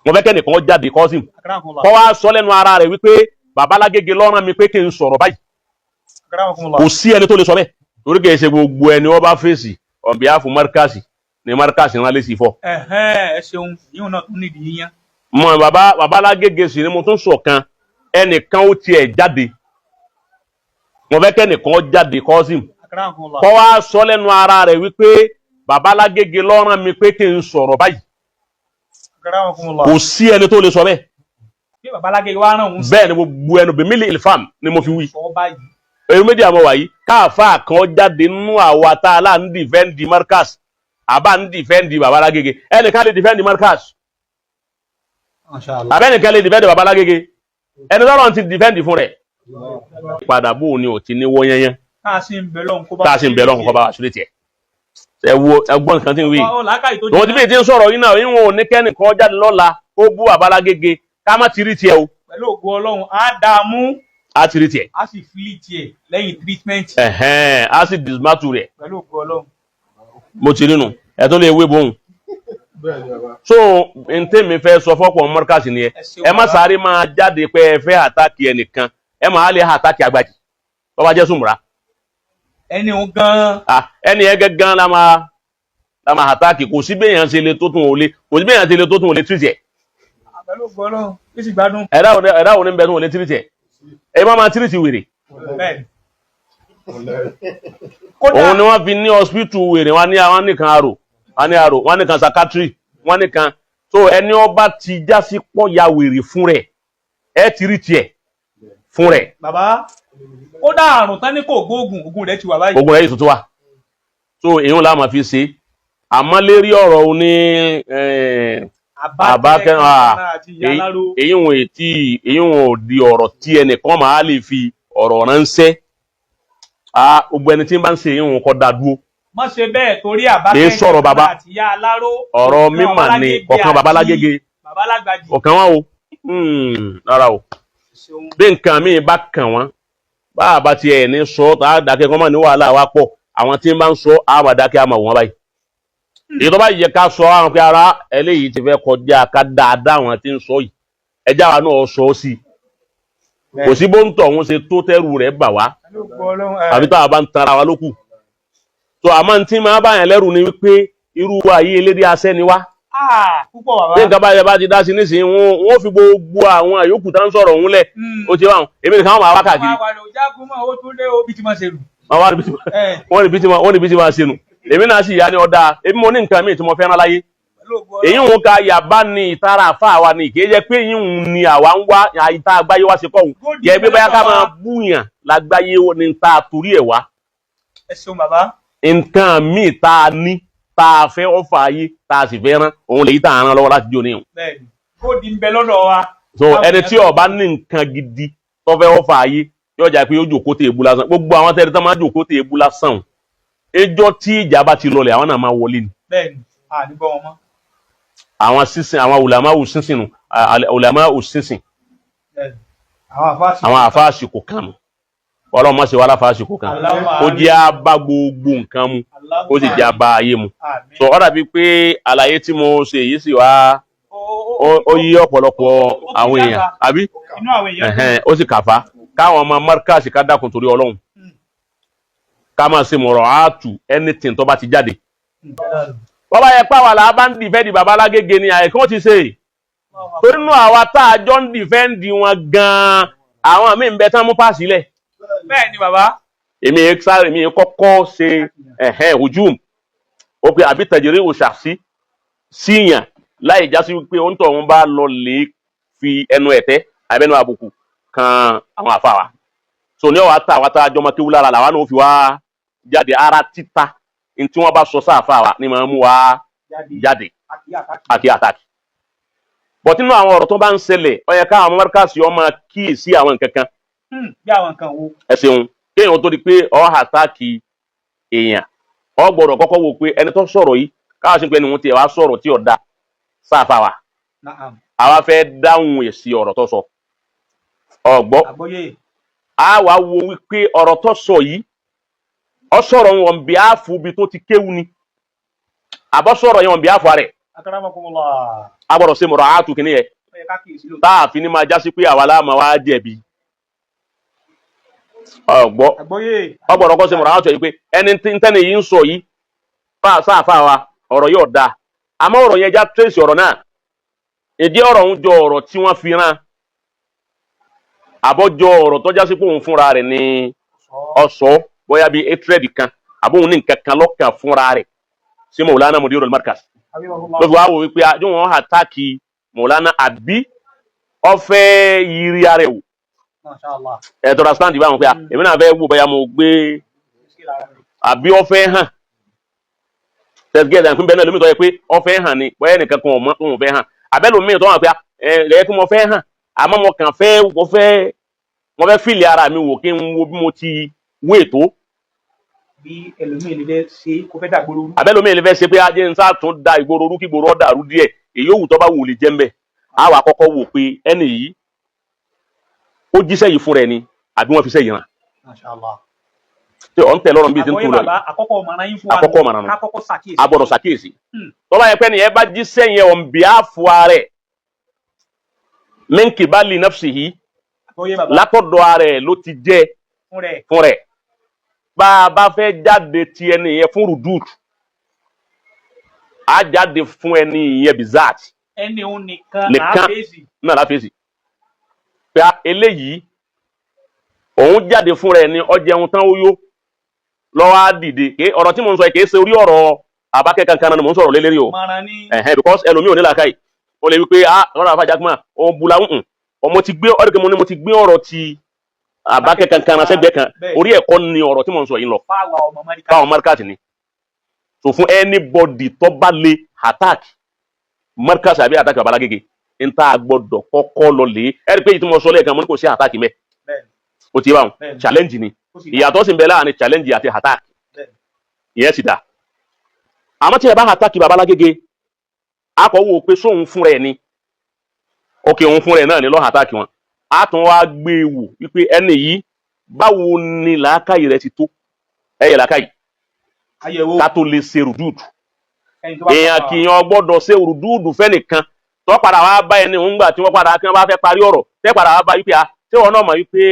Mo fẹ́ kẹ́nìkan jáde, Kọ́sìm, Akramakumullah. kọ́ wá sọ lẹ́nu ara rẹ̀ wípé Babalágége ló rán mi pé kí n sọ̀rọ̀ báyìí. Akramakumullah. Kò sí ẹni tó lè sọ bẹ́ẹ̀, torí kìí ṣe gbogbo ẹni wọ́n bá fèsì on behalf Markaz ní Markaz rán lé sí fọ́. Ẹ̀hẹ́n, ẹ ṣeun, yíò náà tún nídìí yíyan. Mọ bàbá Babalágége sì ni mo tún sọ kan. Ẹnìkan ó tiẹ̀ jáde, mo fẹ́ kẹ́nìkan jáde, Kọ́sìm, Akramakumullah. kọ́ wá sọ lẹ́nu ara rẹ̀ wípé Babalágége ló rán mi pé kí n sọ̀rọ̀ báyìí. Akramakumullah. Kò sí ẹni tó lè sọ bẹ́ẹ̀. Bí Babalágége wá rán òun sí. Bẹ́ẹ̀ ni, gbogbo ẹnu bèmílì ilfam ni mo fi wí. Sọ báyìí. Èyí méjì àmọ́ wàyí káàfáà kan jáde nínú àwa tá a là ń defend Markaz, àbá ń defend Babalágége. Ẹnìkan lè defend Markaz? Masha Allah. Àbẹ́nìkan lè defend Babalágége? Ẹni tọ́lọ́ ti defend fún rẹ̀ padà, bó ni ò ti ní wọ́ yẹnyẹn. Ká sì ń bẹ lọ́hùn kó bá. Tá a sì ń bẹ lọ́hùn kọ́ bá wa sílẹ̀ tiẹ̀. Ẹ wo ẹgbọ́n nǹkan tí ń wí. Ọ làákàyè tó. Tòun ti bí ti ń sọ̀rọ̀ yìí náà, ìwọ̀n ò ní kẹ́nìkan jáde lọ́la kó bú Babalágége ká má ti rí tiẹ̀ o. Pẹ̀lú ògo Ọlọ́run, á dààmú. Á ti rí tiẹ̀. Á sì fili tiẹ̀ lẹ́yìn treatment. Ẹ̀hẹ́n, á sì dismantle rẹ̀. Pẹ̀lú ògo Ọlọ́run. Mo ti rí nu ẹ tó lè wé bóun. So ntẹ́mi fẹ́ sọ fọ́pọ̀ Markaz nìyẹn. Ẹ ṣeun, ẹ má bàbá. sáré máa jáde pé ẹ fẹ́ attack ẹnìkan, ẹ máa lè attack àgbàjì tó bá jẹ́ sùnmùrà. Ẹni òun gan-an. Ah, ẹni yẹn gángan la máa attack. Kò sí béèyàn ṣe lè tó tún ò lè, kò sí béèyàn ṣe lè tó tún ò lè treat ẹ̀. Pẹ̀lú ògo Ọlọ́run, ó sì gbádùn. Ẹ̀dá òní ń bẹ tún ò lè treat ẹ̀? Ẹ má máa treat wèrè. Bẹ́ẹ̀ kódà. Òun ni wọ́n fi ní hospital wèrè wọn ní àwọn nìkan àrò wọn ní àrò wọn nìkan psychiatry wọn nìkan. So ẹni ọba ti já sí pọ̀ ya wèrè fún rẹ̀, ẹ ti rí tiẹ̀ fún rẹ̀. Bàbá, kódà àrùn tán ní kò gbóògùn, ògùn rẹ̀ ti wà báyìí. Ogun rẹ̀ yìí tuntun wa, so èyí la máa fi ṣe. Àmọ́ lérí ọ̀rọ̀ ní àbákẹ́ àti ìyá aláró. Èyí wọn ètí, èyí wọn ò di ọ̀rọ̀ tí ẹnìkan máa lè fi ọ̀rọ̀ ránṣẹ́. Gbogbo ẹni tí ń bá ń ṣe èyí wọn kọ́ da dúró. Má ṣe bẹ́ẹ̀ torí àbákẹ́ Kì í sọ̀rọ̀ bàbá. àti ìyá aláró. Ọ̀rọ̀ mímọ̀ ni ọ̀kan Babalágége. Babalágbàjì. Ọ̀kan wọn o. Rárá o. Ṣeun. Bí nǹkan míì bá kàn wọ́n, bá a bá tiẹ̀ ní sọ tá a dákẹ́ kọ́ mọ̀ ní wàhálà wa pọ̀. Àwọn tí ń bá ń sọ á máa dákẹ́, á máa wò wọ́n báyìí. Èyí tó bá yẹ ká sọ àwọn pé ara eléyìí ti fẹ́ kọjá ká dáadáa, àwọn tí ń sọ yìí, ẹjá wa náà sọ ọ́ sí i. Kò sí bó ń tọ̀ òun ṣe tó tẹ́rù rẹ̀ bà wá. Pẹ̀lú ògo Ọlọ́run ẹ̀. Àbí táwa bá ń tanra wa lókù tó àmọ́ tí máa bá yẹn lẹ́rù ni wípé irú wa yìí, elédè asẹ́ ni wá. Ah, púpọ̀ bàbá. Bí nǹkan bá yẹ bá ti dá sí nísìnyí, wọ́n fi gbogbo àwọn àyókù tá ń sọ̀rọ̀ òun lẹ̀. Ó ti wá wọn, èmi nìkan wọn máa wá káàkiri. Àwọn àwàdà òjágun mọ́, ó tún lé o bí ti máa ṣe lù. Wọ́n wá níbi tí Ẹ̀. wọ́n níbi tí wọ́n ṣe nù. Èmi náà sì yá ní ọ̀dà, èmi mo ní nǹkan míì tí mo fẹ́ràn láyé. Pẹ̀lú ògo Èyí Ọlọ́run. ń ka yàbá ni ìtara àfa wa ni, kì í jẹ́ pé èyí ń ni àwa ń wá ìta àgbáyé wá sí kọ́hún yẹ pé báyà ká máa búyàn lágbáyé ní ta torí ẹ̀ wá. Ẹ ṣeun, bàbá. Nǹkan míì tá a ní tá a fẹ́ ọ̀fà ayé tá a sì fẹ́ rán òun lèyí tá a rán lọ́wọ́ láti jó níhùn. Bẹ́ẹ̀ni, góòdì ń bẹ lọ́dọ̀ wa. So ẹni tí ó bá ní nǹkan gidi tó fẹ́ ọ̀fà ayé, yóò jà pé yóò jòkó tè ebú lásán. Gbogbo àwọn tẹ́lẹ̀ tó máa jòkó tè ebú lásán o, ẹjọ́ tí ìjà bá ti lọlẹ̀, àwọn náà máa wọlé ni. Bẹ́ẹ̀ni, a ní gbọ́ wọn mọ́. Àwọn sísìn, àwọn ulama sísìn nù, ulama sísìn. Bẹ́ẹ̀ni, àwọn àfáàsì. Àwọn àfa àsìkò kan nù. Ọlọ́run má ṣe wá láfa àsìkò kan. Allahumma. Kó jẹ́ á bá gbogbo nǹkan mu, kó sì jẹ́ á bá ayé mu. Àmín. So ó dàbí pé àlàyé tí mo ṣe yìí sì wá ó yí ọ̀pọ̀lọpọ̀ àwọn èèyàn, àbí? Inú àwọn èèyàn dùn. Ẹ̀hẹ́n, ó sì kàfá káwọn ọmọ Markaz ká dákun torí Ọlọ́run, ká máa ṣe mọ̀rọ̀ áàtù anything tó bá ti jáde. Bọ́bá yẹ pàwọ́ là bá ń defend bàbá Alágége ni àìkán ti ṣe, torí nínú àwa tá a jọ ń defend wọn gan-an, àwọn míì ń bẹ tán mú páàsì lẹ̀. Bẹ́ẹ̀ ni, bàbá. Èmi yẹn sáré, èmi yẹn kọ́kọ́ ṣe ẹ̀hẹ́n hujum ó pe àbí tẹ̀jẹ̀rẹ̀ òṣàṣì síyàn láì já sí wípé ó ń tọ̀ wọn bá lọ lè fi ẹnu ẹ̀tẹ́ àbẹ́nu àbùkù kan àwọn àfa wa. So ní ọ̀wá tá àwa tá a jọmọ kéwú lára làwa náà ó fi wá jáde ara títa ní tí wọ́n bá sọ sáàfà wa ní máa mú wa jáde àti attack. But nínú àwọn ọ̀rọ̀ tó bá ń ṣẹlẹ̀, ó yẹ káwọn Markaz ó máa kíyèsí àwọn nǹkan kan. Bí àwọn nǹkan wo? Ẹ ṣeun. Kéèyàn tó di pé ọ attack èèyàn, ọ gbọ́dọ̀ kọ́kọ́ wò pé ẹni tó sọ̀rọ̀ yìí, káwọn sì pé ẹni wọn tiẹ̀ wá sọ̀rọ̀ tí ò da sáfà wa, àwa fẹ́ dáhùn èsì ọ̀rọ̀ tó sọ, ọgbọ́? Àgbọ́yé. A wá wo wípé ọ̀rọ̀ tó sọ yìí, ọ sọ̀rọ̀ wọn bí àfù bí tó ti kéwu ni, àbọ̀ sọ̀rọ̀ yẹn wọn bí àfù rẹ̀. Akramakumullah. A gbọ́dọ̀ ṣe mọ̀rọ̀ àátù kìíní yẹn Ó yẹ ká kíyèsí lóòótọ́. tá a fi ní máa jásí pé àwa la máa wá jẹ̀bi. Ọgbọ́ Àgbọ́yé. ọgbọ́dọ̀ kọ́ ṣe mọ̀rọ̀ àátù yìí pé ẹni tí ń tẹ́ni yìí ń sọ yìí fà sáàfà wa, ọ̀rọ̀ yóò da, àmọ́ ọ̀rọ̀ yẹn já trace ọ̀rọ̀ náà, ìdí ọ̀rọ̀ ń jọ ọ̀rọ̀ tí wọ́n fi rán, àbọ̀jọ ọ̀rọ̀ tó jásí pé òun fúnra rẹ̀ ní ọ̀sọ́, bóyá bíi hatred kan àbóhun ní nǹkan kan lọ́kàn fúnra rẹ̀ sí Maulana Mudirul Markaz, ló fi wá wò wípé àjọ wọn attack Maulana àbí ọfẹ́ yiri ara ẹ̀ wò. Masha Allah. Ẹ̀ tọ́ra stand báwọn pé èmi náà fẹ́ wò bóyá mo gbé àbí ọfẹ́ hàn tẹ̀sígẹ́ ẹ̀ bẹ́ẹ̀ náà lómi tó yẹ pé ọfẹ́ hàn ni, bóyá ẹnìkan kan ọmọ òun fẹ́ hàn, àbẹ́lòmíì tó wà pé ẹ lẹ́yìn pé mo fẹ́ hàn, àmọ́ mo kàn fẹ́ mo fẹ́ feel ara mi wò, kí n wo bí mo ti wé tó. Bí ẹlòmíì lè fẹ́ ṣe kó fẹ́ dàgbòrò rú. Àbẹ́lòmíì lè fẹ́ ṣe pé ajé ń sá tún da ìgboro rú, kí ìgboro ọ̀dàrú díẹ̀, èyí òwú tó bá wù lè jẹ́ mbẹ́. Á wà kọ́kọ́ wò pé ẹnì yìí, ó jíṣẹ́ yìí fún rẹ̀ ni àbí wọ́n fi ṣẹ́ yìí ràn. Masha Allah. Tí ọ̀ ń tẹ̀ lọ́rùn bíi ti ń Àgbọ́yé. tún lọ. Bàbá, àkọ́kọ́ ọmọràn yín fún wa. Àkọ́kọ́ ọmọràn nù. Ká kọ́kọ́ ṣàkíyèsí. A gbọ́dọ̀ ṣàkíyèsí. Tó bá yẹ pé nìyẹn bá jíṣẹ́ yẹn on behalf rẹ̀, min qibali nafsihi, Àgbọ́yé, bàbá. látọ̀dọ̀ ara ẹ̀ ló ti jẹ́ Fún rẹ̀. fún rẹ̀, bá a bá fẹ́ jáde ti ẹni yẹn fún rudud, á jáde fún ẹni yẹn bizat. Ẹni òun nìkan. Nìkan. Là á fèsì. Náà láfẹ̀sì pé eléyìí òun jáde fún rẹ̀ ni, ó jẹun tán, ó yó lọ́wọ́, á dìde. Ké ọ̀rọ̀ tí mo ń sọ yìí kì í ṣe orí ọ̀rọ̀ àbákẹ́ kankan náà ni mo ń sọ̀rọ̀ lé lérí o. Mọ̀ràn ní. Ẹ̀hẹ́n, because ẹlòmíì ò ní làákàyè, ó lè wí pé ah, ọ̀rọ̀ àfàjà kúmọ̀ òun bula ń ọmọ ti gbé ọ̀rọ̀, mo ní mo ti gbé ọ̀rọ̀ ti àbákẹ́ kankan náà sẹ́gbẹ̀ẹ́ kan. Orí ẹ̀kọ́ ni ọ̀rọ̀ tí mo ń sọ yìí lọ. Fáwa ọmọ Mẹ́ríkà. Fáwọn markaz ni. So fún anybody tó bá lè attack markaz àbí attack Babalágége, n ta gbọ́dọ̀ kọ́kọ́ lọ lè ẹ rí i pé èyí tí mo sọ lẹ́ẹ̀kan, mo ní kò sí attack mẹ́. O ti bá wọn challenge ni. Ó sì dá. Ìyàtọ̀ sì ń bẹ láàrin challenge àti attack. Ìyẹn sì dá. Àmọ́ tí ẹ bá attack Babalágége, a kò wò pé sóun fúnra ẹ̀ ni, ok, òun fúnra ẹ̀ náà ni lọ́ọ́ attack wọn, a tún wá gbé e wò wípé ẹni yìí, báwo ni làákàyè rẹ ti tó, ẹ yẹ làákàyè Àyẹ̀wò. ká tó lè ṣe rùdúùdù. Ẹni tó bá Èèyàn kì í yan gbọ́dọ̀ ṣe rùdúùdù fẹ́nìkan tó padà wá bá ẹni òun gbà tí wọ́n padà kí wọ́n bá fẹ́ parí ọ̀rọ̀, tẹ́ padà wá bá wípé a ṣé wọn náà mọ̀ wípé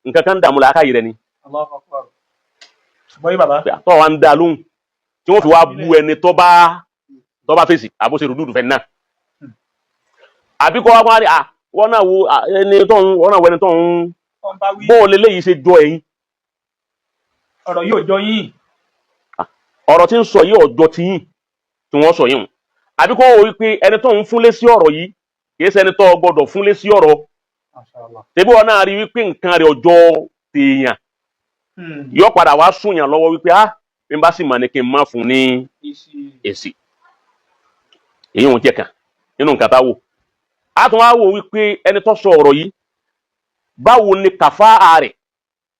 nǹkan kan ń dààmú làákàyè rẹ ni? Allahu Akbar. Àgbọ́yé, bàbá. Pé àtọ́ wa ń dá lóhùn tí wọ́n fi wá bú ẹni tó bá fèsì àbó ṣe rùdúùdù fẹ́ náà, àbí kọ́ wá wá ní à wọ́n náà wo ẹni tó ń wọ́n náà wo ẹni tó ń Wọ́n bá wí. Bó o leléyìí ṣe jọ ẹ̀yìn? Ọ̀rọ̀ yóò jọ yín. Ọ̀rọ̀ tí ń sọ yìí ọjọ́ tí yìn tí wọ́n sọ yìí hùn, àbí kó o wí pé ẹni tó ń fúnlé sí ọ̀rọ̀ yìí kì í ṣe ẹni tó gbọ́dọ̀ fúnlé sí ọ̀rọ̀. Masha Allah. Tẹbí wọn náà rí wípé nǹkan rẹ̀ ọjọ́ tèèyàn yóò padà wá sùnyàn lọ́wọ́ wípé ah, bí n bá sì mọ̀ ní kí n má fún ní Èsì. èsì. Èyí òun jẹ́ kan nínú nǹkan tá a wò. A tún wá wò wípé ẹni tó sọ ọ̀rọ̀ yìí, báwo ni kàfáà rẹ̀?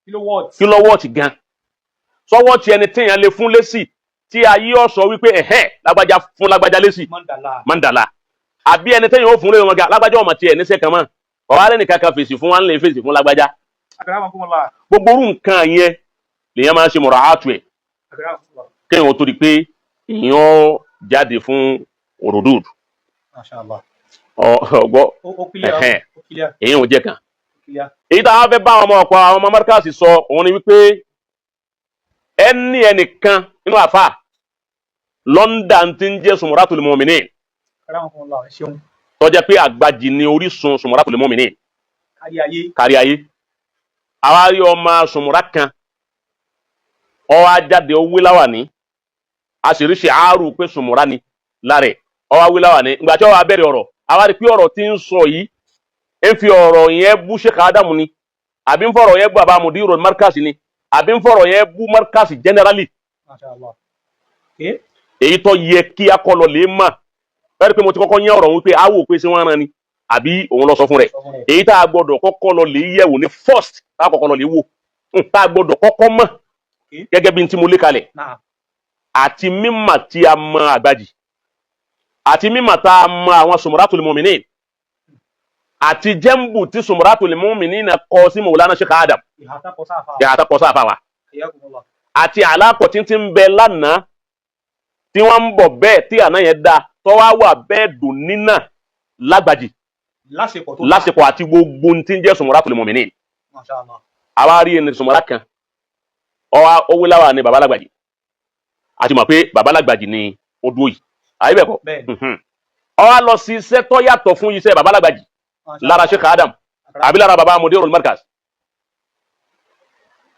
Kí ló wọ́ọ̀tì? Kí lọ́wọ́ ti gan sọ́wọ́ ti ẹni téèyàn lè fún lésì tí ayé ọ̀sọ́ wípé ẹ̀hẹ́n, lágbájá fún lágbájá lésì. Mọ́ndàlá. Mandala, àbí ẹni téèyàn ó fún lé wọn ga, lágbájá ọmọ tiẹ̀ níṣẹ́ kan mọ́ ọ̀rọ̀ alẹ́ nìkan kan fèsì fún wa ń lè fèsì fún lágbájá. Akramakumullah. Gbogbo orú nǹkan yẹn lèèyàn máa ń ṣe mọ̀rọ̀ àátù ẹ̀ Akramakumullah. kéèyàn ó tó di pé èèyàn jáde fún òròdùd. Masha Allah. Ọgbọ́. Ó clear. Ẹ̀hẹ́n. Ó clear. Èèyàn ò jẹ́ kan. Ó clear. Èyí táwọn fẹ́ bá àwọn ọmọ ọ̀pọ̀ àwọn ọmọ mọ́ríkàsì sọ òun ni wípé ẹni ẹnìkan nínú àfà London ti ń jẹ́ Sumratul Mu'minin. Akramakumullah. Ẹ ṣeun. Tó jẹ́ pé àgbàjì ni orísun Sumratul Mu'minin. Kárí ayé. Kárí ayé. Àwa rí ọmọ Sumra kan, ó wá jáde, ó wé láwàní, a sì rí ṣe àárù pé Sumra ni lára ẹ̀, ó wá wé láwàní. Ìgbà tí ó wá bẹ̀rẹ̀ ọ̀rọ̀, àwa rí pé ọ̀rọ̀ tí ń sọ yìí, ń fi ọ̀rọ̀ yẹn bú Sheikh Adamu ni, àbí ń fọ̀rọ̀ yẹn bú bàbá Mudirul Markaz ni, àbí ń fọ̀rọ̀ yẹn bú Markaz generally. Masha Allah. Okay. Èyí tó yẹ kí akọlọ lè mà bẹ́ẹ̀ pé mo ti kọ́kọ́ yẹn ọ̀rọ̀ wípé a wò pé ṣé wọ́n rán ni àbí òun lọ sọ fún rẹ̀. Sọ fún rẹ̀. Èyí tá a gbọ́dọ̀ kọ́kọ́ lọ lè yẹ̀wò ní first, tá a kọ́kọ́ lọ lè wò, tá a gbọ́dọ̀ kọ́kọ́ mọ̀ gẹ́gẹ́ bí n tí mo lé kalẹ̀ Náà. àti mímọ̀ tí a mọ àgbàjì, àti mímọ̀ tá a mọ àwọn Sumratul Mu'minin, àti jẹ́mbù tí Sumratul Mu'minin kọ sí Mawlana Sheikh Adam. Ìhà tá kọ sáfà. Yàtọ̀ kọ sáfà wa. Hayyakumullah. Àti àlákọ̀ tí ń bẹ lánàá tí wọ́n ń bọ̀ bẹ́ẹ̀ tí àná yẹn dá. tó wá wà bẹ́ẹ̀ dùn nínà lágbàjì Lásìkò tó. Lásìkò àti gbogbo ohun tí ń jẹ́ Sumratul Mu'minin. Masha Allah. Àwa rí ẹni Sumra kan, ọwá owó láwà ní baba lágbàjì, àti mọ̀ pé baba lágbàjì ni ó dúró yìí, àyè bẹ́ẹ̀ kọ́? Bẹ́ẹ̀ni. Ó wá lọ sí iṣẹ́ tó yàtọ̀ fún iṣẹ́ baba lágbàjì Masha lára Allah. Sheikh Adam àbí lára baba Mudirul Markaz,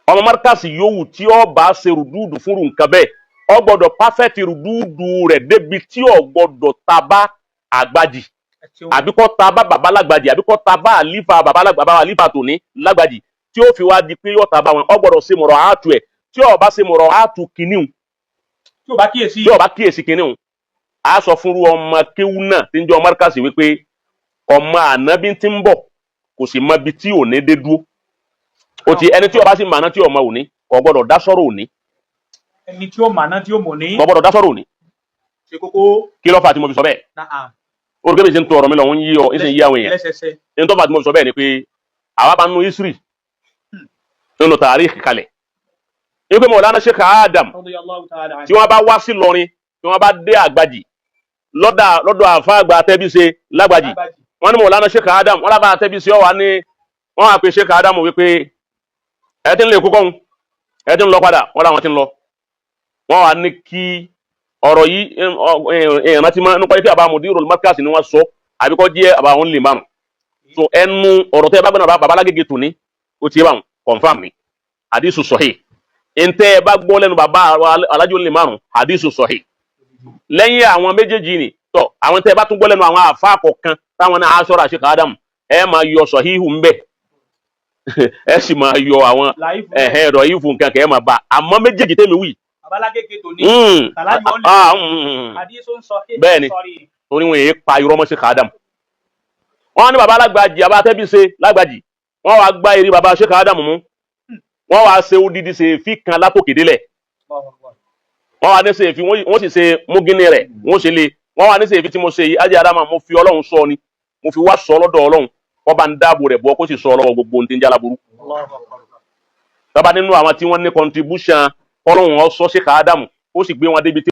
ọmọ Markaz yòówù tí ó bá ṣe rùdúùdù fúnru nǹkan bẹ́ẹ̀, ó gbọ́dọ̀ perfect rùdúùdù rẹ̀ débi tí ó gbọ́dọ̀ taba àgbàjì Ẹ ṣeun. àbí kọ́ taba baba lágbàjì, àbí kọ́ taba àlífà baba lágbàjì, baba àlífà tòní lágbàjì, tí ó fi wá di pé yóò taba wọn. Ó gbọ́dọ̀ ṣe mọ̀rọ̀ àátù ẹ̀. Tí ó bá ṣe mọ̀rọ̀ àátù kìíní, Tí o bá kíyèsí. tí ó bá kíyèsí kìíní, a sọ fúnru ọmọ kéwú náà tí ń jọ Markaz wípé ọmọ ànábí tí ń bọ̀, kò sì mọ ibi tí òní dé dúró. Ó ti ẹni tí ó bá sì màná tí ọmọ òní kò gbọ́dọ̀ dá sọ́rọ̀ òní. Ẹni tí ó màná tí ó mọ̀ ní. Kò gbọ́dọ̀ dá sọ́rọ̀ òní. Ṣe kókó. Kí ló fà tí mo fi sọ bẹ́ẹ̀? Na'am. Orúkọ mi ṣe ń tó ọ̀rọ̀ mi lọ, ń yí ọ ń sì ń yí àwọn èèyàn. Lẹ́sẹsẹ. Ní tó fà tí mo fi sọ bẹ́ẹ̀ ni pé àwa bá nínú history, nínú tàríìkì kalẹ̀ wípé Mọ̀lánà Sheikh Adam, Radiyallahu ta'ala anhu. tí wọ́n bá wá sí Ìlọrin, tí wọ́n bá dé Àgbàjì lọ́dọ̀ àfa àgbà Àtẹ́bíṣe lágbàjì, Lágbàjì. wọ́n ní Mọ̀lánà Sheikh Adam, wọ́n lábàá Àtẹ́bíṣe ọ̀wá ní wọ́n wá pé Sheikh Adam wípé ẹ ti ń lè kú kọ́hún, ẹ ti ń lọ padà. Wọ́n làwọn ti ń lọ. Wọ́n wá ní kí ọ̀rọ̀ yìí ìrántí máa nípa pé àbá Mudirul Markaz ni wọ́n sọ, àbí kọ́ jẹ́ àbá àwọn lè márùn. So ẹnu ọ̀rọ̀ tẹ́ ẹ bá gbọ́dọ̀ bàbá alágége tòní, ó ti yé báwọn, confirm ni, hadisu sahih. Ntẹ́ ẹ bá gbọ́ lẹ́nu bàbá alájò lè márùn, hadisu sahih. Lẹ́yìn àwọn méjèèjì ni tọ́, àwọn tẹ́ ẹ bá tún gbọ́ lẹ́nu àwọn àfa kọ̀ọ̀kan táwọn náà aṣọ́ra Sheikh Adam, ẹ máa yọ sahihu ń bẹ̀, ẹ sì máa yọ àwọn Láìfù. Ẹ̀hẹ́ ẹ̀rọ yìí fún nǹkan kẹ́ ẹ máa bá, àmọ́ méjèèjì tẹ́mi wí. Bàbá alágége tòní. Tàlájú ọ̀lẹ̀. Hadisun sahih. Bẹ́ẹ̀ni. Sahih. Torí wọn yéé pa irọ́ mọ́ Sheikh Adam. Wọ́n ní baba alágbàjì, àbá Àtẹ́bíṣe lágbàjì, wọ́n wá gbá eré baba Sheikh Adam mú, wọ́n wá ṣe odidi ṣèéfì kan látòkè délẹ̀. Allahu Akbar. Wọ́n wá ní ṣèéfì, wọ́n sì ṣe múgínì rẹ̀, wọ́n ṣe lé. Wọ́n wá ní ṣèéfì tí mo ṣe yìí, ajé adama, mo fi Ọlọ́run sọ ni, mo fi wá sọ lọ́dọ̀ Ọlọ́run, wọ́n bá ń dáàbò rẹ̀ bọ́, kó sì sọ lọ́wọ́ gbogbo ohun tí ń jálá burú. Allahu Akbar. Tọ́ba nínú àwọn tí wọ́n ní contribution kọ́lọ́hún ọ sọ Sheikh Adam, ó sì gbé wọn débi tí